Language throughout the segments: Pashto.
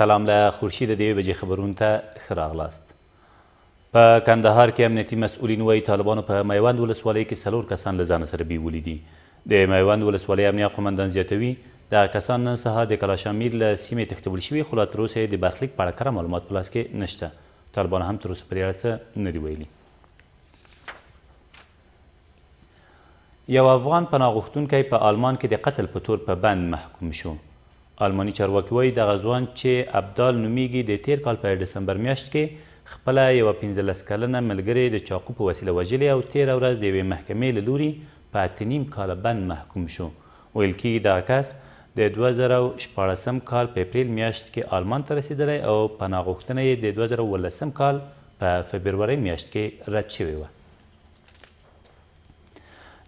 سلام له خورشیده د یوې بجې خبرونو ته ښه راغلاست. په کندهار کې امنیتي مسؤلین وایي طالبانو په میوند ولسوالۍ کې څلور کسان له ځانه سره بیولي دي. د میوند ولسوالۍ امنیه قومندان زیاتوي، دغه کسان نن سهار د کلاشامیر له سیمې تښتول شوي، خو لا تر اوسه یې د برخلیک په اړه کره معلومات په لاس کې نشته. طالبانو هم تر اوسه په دې اړه څه نه دي ویلي. یو افغان پناه غوښتونکی په آلمان کې د قتل په تور په بند محکوم شو. آلماني چارواکي وايي دغه ځوان چې ابدال نومیږي د تیر کال په ډسمبر میاشت کې خپله یوه 15 کلنه ملګرې د چاقو په وسیله وژلې او تیره ورځ د یوې محکمې له لوري په 8.5 کاله بند محکوم شو. ویل کیږي دغه کس د 2016 کال په اپریل میاشت کې آلمان ته رسیدلی او پناه غوښتنه یې د 2017 کال په فبرورۍ میاشت کې رد شوې وه.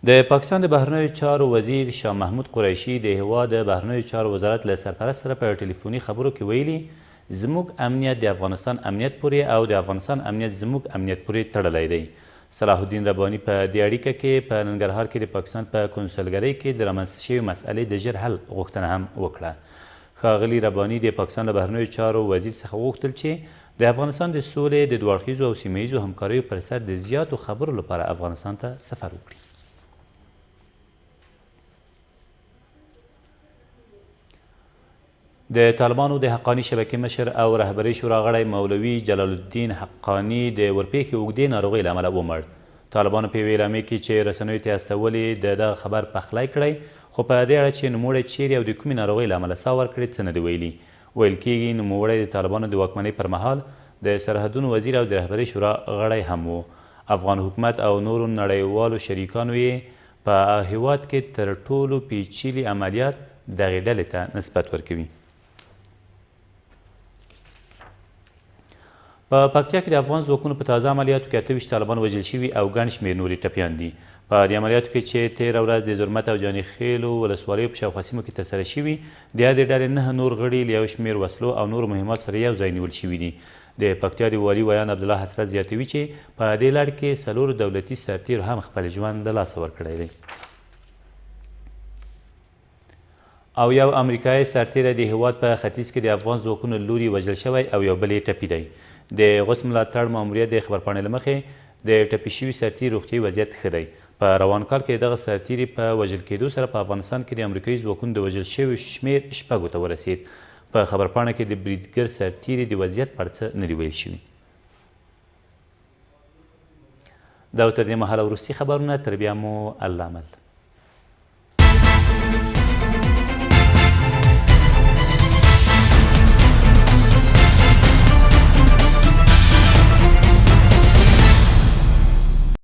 د پاکستان د بهرنیو چارو وزیر شاه محمود قریشي د هیواد د بهرنیو چارو وزارت له سرپرست سره په ټلیفوني خبرو کې ویلي، زموږ امنیت د افغانستان امنیت پورې او د افغانستان امنیت زموږ امنیت پورې تړلی دی. صلاح الدین رباني په دې اړیکه کې په ننګرهار کې د پاکستان په کونسلګرۍ کې د رامنځته شوې مسئلې د ژر حل غوښتنه هم وکړه. ښاغلي رباني د پاکستان له بهرنیو چارو وزیر څخه وغوښتل چې د افغانستان د سولې، د دوه اړخیزو او سیمه ییزو همکاریو پر سر د زیاتو خبرو لپاره افغانستان ته سفر وکړي. د طالبانو د حقاني شبکې مشر او رهبري شورا غړی مولوي جلال الدین حقاني د ورپېښې اوږدې ناروغۍ له امله ومړ. طالبانو په یوې اعلامیې کې چې رسنیو ته یې استولې د دغه خبر پخلی کړی، خو په دې اړه چې نوموړی چېرې او د کومې ناروغۍ له امله ساه ورکړې څه نه دي ویلي. ویل کېږي نوموړی د طالبانو د واکمنۍ پر مهال د سرحدونو وزیر او د رهبري شورا غړی هم و. افغان حکومت او نورو نړیوالو شریکانو یې په هېواد کې تر ټولو پېچلي عملیات دغې ډلې ته نسبت ورکوي. په پکتیا کې د افغان ځواکونو په تازه عملیاتو کې 28 طالبان وژل شوي او ګڼ شمېر نور یې ټپیان دي. په دې عملیاتو کې چې تېره ورځ د زرمت او جاني خېلو ولسوالیو په شاوخوا سیمو کې ترسره شوي، د یادې ډلې نهه نور غړي له یو شمېر وسلو او نورو مهماتو سره یو ځای نیول شوي دي. د پکتیا د والي ویاند عبدالله حسرت زیاتوي چې په دې لړ کې څلورو دولتي سرتېرو هم خپل ژوند له لاسه ورکړی دی. او یو امریکایي سرتېری د هېواد په ختیځ کې د افغان ځواکونو له لوري وژل شوی او یو بل یې ټپي دی. د غوڅ ملاتړ ماموریت د خبرپاڼې له مخې، د ټپي شوي سرتېري روغتیايي وضعیت ښه دی. په روان کال کې د دغه سرتېري په وژل کېدو سره په افغانستان کې د امریکایي ځواکونو د وژل شویو شمېر شپږو ته ورسېد. په خبرپاڼه کې د بریدګر سرتېري د وضعیت په اړه څه نه دي ویل شوي. دا و تر دې مهاله وروستي خبرونه، تر بیا مو الله مل.